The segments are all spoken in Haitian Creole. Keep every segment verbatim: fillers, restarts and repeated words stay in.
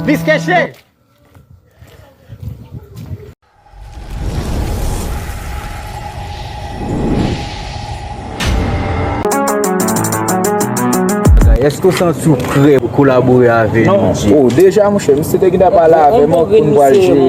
Piskèche! Èske w santi w prè pou kolabore avè nou? Oh, deja, monchè, misye te gentan pale avè m pou n pral jere,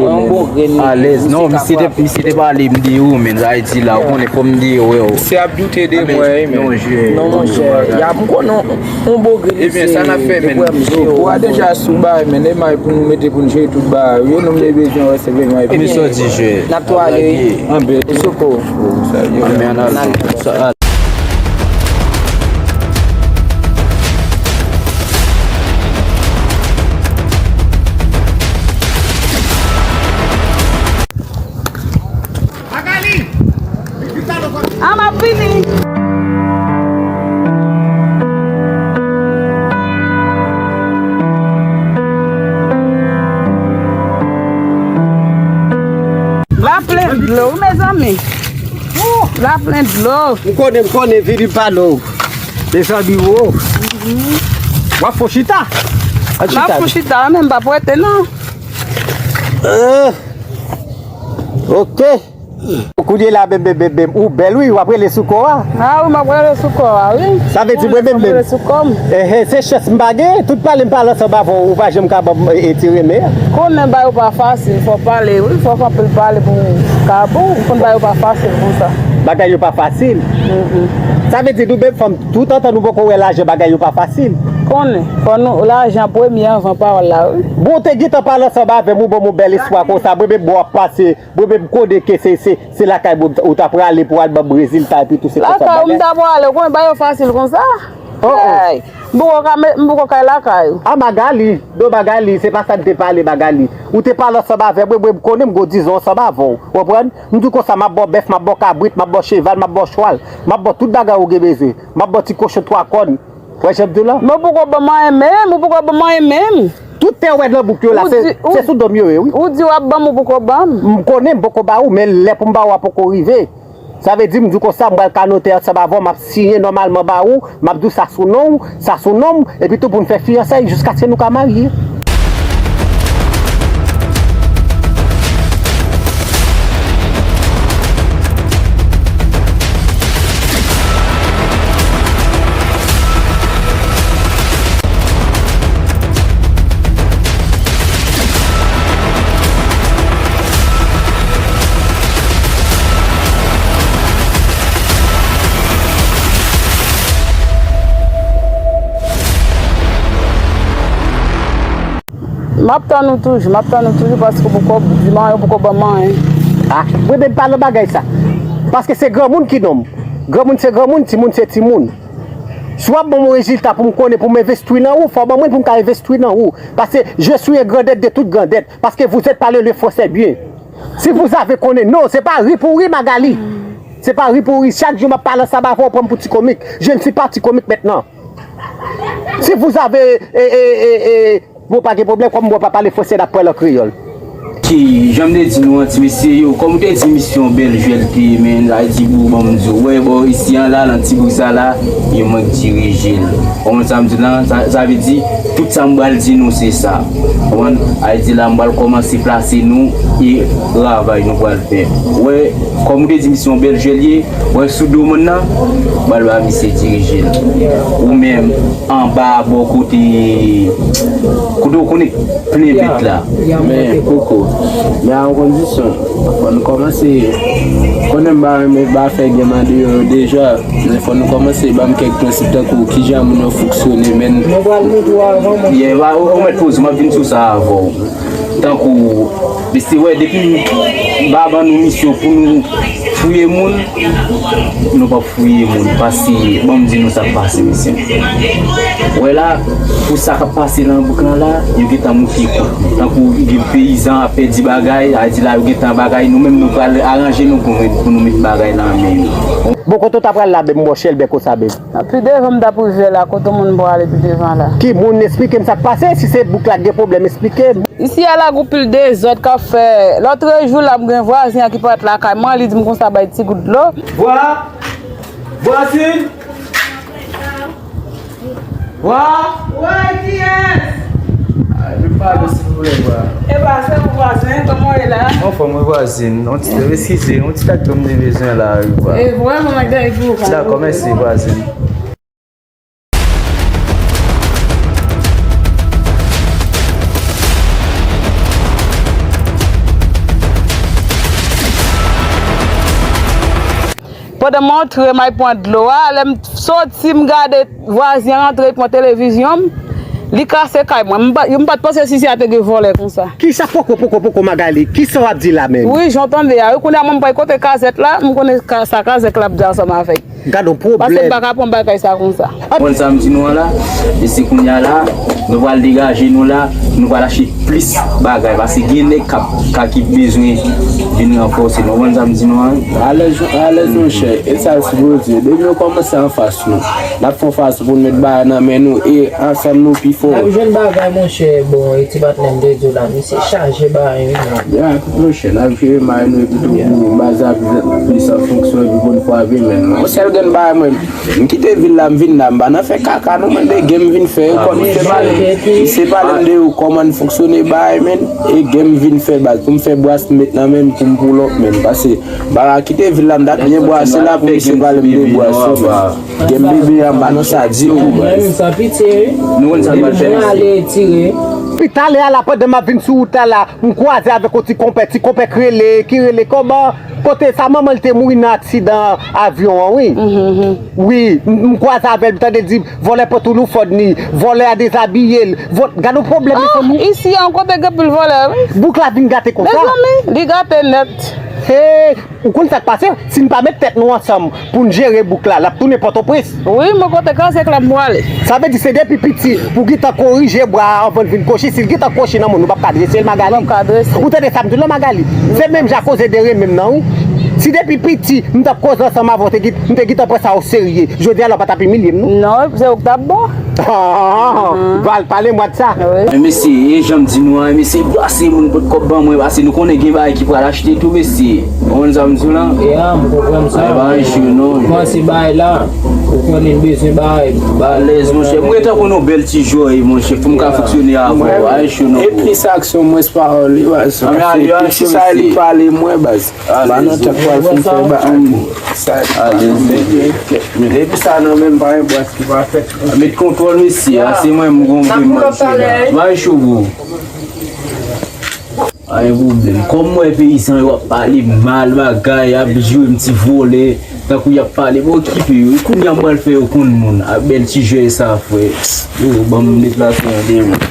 men. Alèz. Non, misye te, misye te pale m de ou, men, sa vle di la, ou konnen fò m de ou, yo. Misye ap doute de mwen, wi, men. Non, monchè, y ap, m konnen yon bon grenn. Ebyen, sa n ap fè, men? Yo, a deja sou bagay, men, e may pou nou mete pou n jere tout bagay yo, nou bezwen wè se bezwen. Ebyen, n ap tou ale, wi. Anbyen, sou ko. Anbyen, n al. A, m ap vini. La plen dlo, wi, mezanmi. La plen dlo. M konnen, m konnen, vini pa dlo. Mezanmi, wo. W ap fon chita? M ap fon chita, men m p ap rete, non. Euh, ok. Kounye la, bèm, bèm, bèm, bèm, ou bèl, wi, w ap rele sou kò a. A, wi, m ap rele sou kò a, wi. Sa vle di mwen menm, menm. Rele sou kò m. Ehe, se chans m pa gen, tout pale m pale ansanm avè w, ou pa janm ka ban m, e, ti renmen. Konnen bagay yo pa fasil, fò pale, wi, fò fè anpil pale pou ka bon, ou konn bagay yo pa fasil konsa. Bagay yo pa fasil. Mhm. Sa vle di nou menm fanm, tout antan nou poko wè lajan, bagay yo pa fasil. Konnen, fò nou, lajan premye anvan pawòl la, wi. Bon, ou te gentan pale ansanm avè m, ou ban m yon bèl espwa konsa, mwen menm, bon, w ap pase, mwen menm, m konnen ke se, se, se lakay mwen ou ta prale pou al ban m rezilta, epi tou, se konsa bagay. Lakay ou m ta prale, ou konnen bagay yo fasil konsa? Oh, oh. Ay, m poko ka met, m poko ka lakay ou. A, Magali, non, Magali, se pa sa n te pale, Magali. Ou te pale ansanm avè mwen, mwen, m konnen m gon dizon ansanm avè w, ou konprann? M di w konsa, m ap ba w bèf, m ap ba w kabrit, m ap ba w cheval, m ap ba w chwal, m ap ba w tout bagay ou gen bezwen, m ap ba w ti kochon twa kòn. Wè jan m di w la? Men ou poko ban m anyen menm, ou poko ban m anyen menm. Tout tè w wè nan bouk yo la, se, se sou do m yo ye, wi. Ou di w ap ban m, ou poko ban m. M konnen m poko ba ou, men lè pou m ba ou a poko rive. Sa vle di, m di w konsa, m pral ka notè ansanm avè w, m ap siyen nòmalman ba ou, m ap di w sa sou non w, sa sou non m, epi tou pou n fè fiyansay jiskaske nou ka marye. M ap tann ou toujou, m ap tann ou toujou paske ou poko di m anyen, ou poko ban m anyen. A, mwen menm pa nan bagay sa. Paske se granmoun ki nonm. Granmoun se granmoun, timoun se timoun. Si w ap ban m yon rezilta pou m konnen, pou m envesti nan ou, fò w ban mwen pou m ka envesti nan ou. Paske je suis un grand être de toute grande être. Paske vous êtes parler le français bien. Si vous avez konnen, non, se pa ri pou ri, Magali. Se pa ri pou ri. Chak jou m ap pale ansanm avè w, pran m pou ti komik. Je ne suis pas ti komik maintenant. Si vous avez, e, e, e, e, bon, pa gen pwoblèm, kòm mwen pa pale fransè, n ap pale an kreyòl. Ki, jan m te di nou an, ti mesye yo, kòm ou te di misyon Bèl Jwèl te ye, men, sa vle di pou ban m di w, wè, bò isi an la, nan ti bri sa la, yo mank dirije l. Konprann sa m di w lan? Sa, sa vle di, tout sa m pral di nou, se sa. Konprann? Sa vle di la, m pral kòmanse plase nou e travay nou pral fè. Wè, kòm ou te di misyon Bèl Jwèl ye, wè sou do moun nan, m pral ba misye dirije l. Ou menm, anba bò kote, kote w konnen plen bèt la. Men, koko, men a yon kondisyon. Fò nou kòmanse, konnen m pa renmen ba fè gèm andeyò yo deja, men fò nou kòmanse ban m kèk prensip tankou kijan moun yo fonksyone, men. Mwen pral montre w avan, monchè. Yeah, ou mèt poze, m ap vin sou sa avè w. Tankou, mesye, wè, depi m pa ban nou misyon pou nou fouye moun, nou p ap fouye moun, paske, ban m di nou sa k pase, mesye. Wè la, pou sa k ap pase nan bouk lan la, yo gentan moute kou. Tankou gen peyizan ap pèdi bagay, sa vle di la, yo gentan bagay, nou menm nou pral aranje nou pou, pou nou met bagay nan men yo. Bon, kote w ta pral la, menm, monchè, l byen konsa, menm? Pi devan m t ap rive la, kote moun prale pi devan la. Ki moun? Esplike m sa k pase, si se bouk la k gen pwoblèm, esplike m. Isi a la gon pil dezòd k ap fè. Lòtrejou la, m gen vwazen an ki parèt lakay mwen, li di m konsa bay ti gout dlo. Vwa! Vwazin! Vwa! Woy, kiyès? Ay, nou pale sou Epa, se yon vwazen, kòman w ye la? Anfòm, wi, vwazin. Yon ti, eskize, yon ti tak dlo m te bezwen la, wi, vwa. E vwazin, nèg dèyè pou ou. Dakò, mèsi, vwazin. Pandan m antre, m al pran dlo a, lè m soti, m gade vwazen an antre, li pran televizyon m, li kase kay mwen. M pa, m pa t panse si se a te gen vòlè konsa. Kisa poko, poko, poko, Magali? Kisa w ap di la menm? Wi, jan w tande a, wi, kounye a mwen m pral kote kazèk la, m konnen ka, sa kazèk la ap di ansanm avè l. Gad yon pwoblèm. Paske m pa ka pran bagay sa konsa. Konn sa m di nou an la, e se kounye a la, nou pral degaje nou la, nou pral achte plis bagay, paske gen nèg k ap, ka ki bezwen vin ranfòse nou. Konn sa m di nou an? Alèz, alèz, monchè, e sa l sipoze. Depi nou kòmanse anfas nou, n ap fè anfas pou n met bagay nan men nou, e ansanm nou pi fò. N ap jwenn bagay, monchè, bon, e ti patnè m te di w la, misye chaje bagay, wi, non. Ya, monchè, n ap jere may nou, epi tou, baz ap plis an fonksyon, epi konn frape, men yon sèl grenn bagay, mwen, m kite vil la, m vin la, m pa nan fè kaka, non, mwen, de gen m vin fè, yo konn, misye pale, misye pale m de yo, kòman n fonksyone, bagay, men, e gen m vin fè, baz, pou m fè bwas, m met nan men m, pou m pull up, men, paske, m pa ka kite vil la, m t ap byen bwase la, pou misye pale m de bwase, men. Gen bebe anba nan sa ditou. Mwen menm sa piti wi. Nou konn sa n pral fè mwen ale tire. Pi talè a la pandan m ap vin sou wout la la, m kwaze avèk yon ti konpè, ti konpè k rele, ki rele kòman? Kote sa manman l te mouri nan aksidan avyon an wi. Wi, m, m kwaze avè l, m tande l di vòlè pran touloufòn li, vòlè a dezabiye l. Vò-, gad yon pwoblèm mezanmi. Isi a yon kote gen pil vòlè wi. Bouk la vin gate konsa. Mezanmi, li gate nèt. Hey, ou konn sa k pase? Si n pa met tèt nou ansanm pou n jere bouk la, l ap tounen Pòtoprens. Wi, men kote kazèk la m prale. Sa vle di se depi piti pou w gentan korije bwa a anvan l vin kwochi. Si l gentan kwochi nan moun, ou p ap ka drese l, Magali. Ou p ap ka drese. Ou tande sa m di w la, Magali? Se menm jan koze de renmen m nan, wi. Si depi piti, m t ap koze ansanm avè w, te gen, m te gentan pran sa oserye. Jodi a la, w pa t ap imilye m, non. Non, se ou k t ap bon. Ah, pale mwa de sa. Wi. Men mesye, e jan m di nou an, mesye, bwase moun pot kòb ban mwen, pase nou konnen gen bagay ki pral achte tou, mesye. Ou konn sa m di w la? Ya, m konprann sa. Ay, bagay cho, non. Kòmanse bagay la, ou konnen n bezwen bagay. Alèz, monchè. Mwen tankou nou bèl ti jòy, monchè. Fò m ka fonksyone avè w. Ay, cho, non. E plis aksyon, mwens pawòl, wi, baz. Pase plis sa li pale, mwen, baz. Ba nan tèt pral fin fè bagay. Sa, depi sa nan menm pa gen bwès ki pa fèt. Met kontwòl mesye a, se mwen m gon gen manje la. Bay cho bro. Pa gen pwoblèm. Kòm m wè peyizan yo ap pale mal bagay, ap jwe m ti vòlè, tankou y ap pale, m okipe yo. Kounye a m pral fè yo konn moun. A bèl ti jwè sa frè. Yo, ban m deplase yon de moun.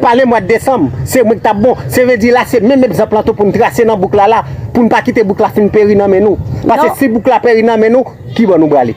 Pale mwa desanm, se mwen ki t ap bon. Se vle di la, se menm egzanp lan tou pou n trase nan bouk la la, pou n pa kite bouk la fin peri nan men nou. Pase si bouk la peri nan men nou, ki bò nou prale?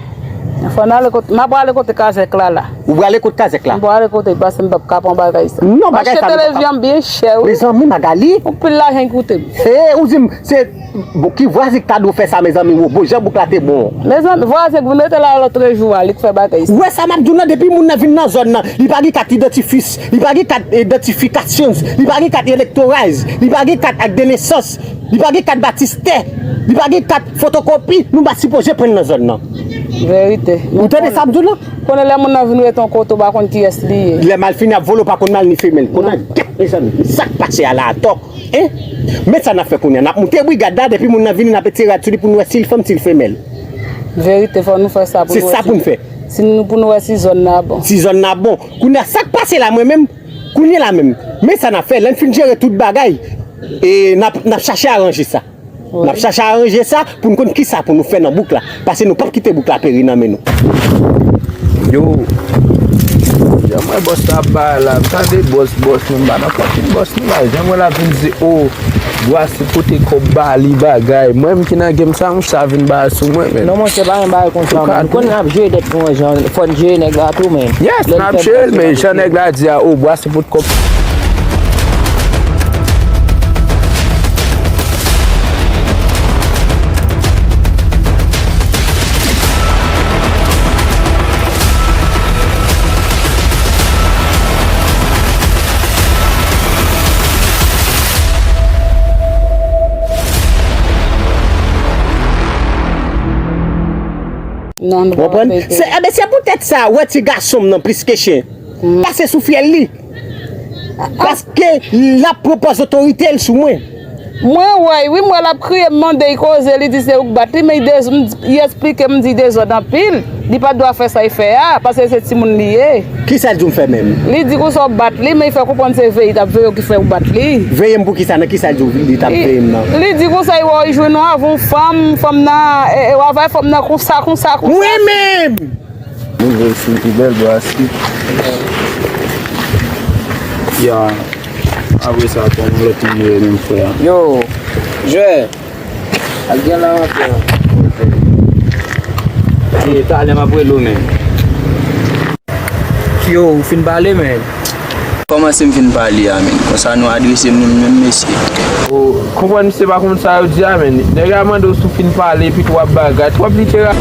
Fò n ale kote, m ap prale kote kazèk la la. Ou prale kote kazèk la? M prale kote, pase m p ap ka pran bagay sa. Non, bagay sa nou p ap ka. Mache televizyon byen chè wi. Mezanmi, Magali. Yon pil lajan ki koute m. He, ou di m, se Bon, ki vwazen ki ta dwe fè sa, mezanmi, wo, bon, jan bouk la te bon. Mezanmi, vwazen k vin rete la lòtrejou a, li k fè bagay sa. Ou wè sa m ap di w nan, depi moun nan vin nan zòn nan, li pa gen kat idantifis, li pa gen kat idantifikasyon, li pa gen kat elektoraz, li pa gen kat ak de nesans, li pa gen kat batistè, li pa gen kat fotokopi, nou pa sipoze pran l nan zòn nan. Verite. Ou tande sa m di w lan? Konnen lè moun nan vin rete yon kote, ou pa konn kiyès li ye. Lè malfini ap vole, ou pa konn mal ni femèl. Konnen, gèt, mezanmi, sa k pase a la atò. Hein? Men sa n ap fè kounye a. N ap moute brigad la, depi moun nan vini, n ap etire rad sou li pou n wè si l fanm, si l femèl. Verite, fò nou fè sa pou nou wè si, si nou, pou nou wè si zòn nan bon. Si zòn nan bon. Kounye a, sa k pase la, mwen menm, kounye la menm, men sa n ap fè, lè n fin jere tout bagay, e n ap, n ap chache aranje sa. N ap chache aranje sa pou n konn kisa pou nou fè nan bouk la. Pase nou p ap kite bouk la peri nan men nou. Yo, jan mwen bòs la ap bay la, m tande bòs, bòs, men m pa nan kòm fin bòs nou la. Jan mwen la vin di, o, bwa se pote kòb ba li bagay. Mwen m ki nan game sa, mouche sa vin bay sou mwen, men. Non, monchè, pa gen bagay konsa, men. Ou konn n ap jere tèt nou an, jan, fò n jere nèg la tou, men. Yes, n ap jere l, men jan nèg la di a, o, bwa se pote kòb. Ou konprann? Se, enben, se poutèt sa, wè ti gason m nan plis ke chen. Pase sou fyèl li. Paske l ap pran pòz otorite l sou mwen. Mwen wè, wi, m wè l ap kriye, m mande l koze, li di se ou k bat li, men li dez- m- li eksplike m di dezòd anpil, li pa t dwa fè sa l fè a, paske se timoun li ye. Kisa l di w m fè menm? Li di konsa w bat li, men li fè konprann se veye l t ap veye w ki fè ou bat li. Veye m pou kisa? Nan kisa l di w li t ap veye m nan? Li di konsa l wè w jwenn w avè yon fanm, fanm nan, e, e, w avè fanm nan konsa, konsa, konsa. Mwen menm! Nouvo sou pi bèl bwa si. Ya. Apre sa, kòman lòt moun yo ye menm frè a? Yo, jwè. Al gen la antre. E talè m ap rele w menm. Yo, ou fin pale, men. Kòmanse m fin pale a, menm. Konsa nou adrese moun menm, mesye. Konprann misye pa konn sa yo di a, men. Nèg la mande w si w fin pale, epi twòp bagay, twòp literal.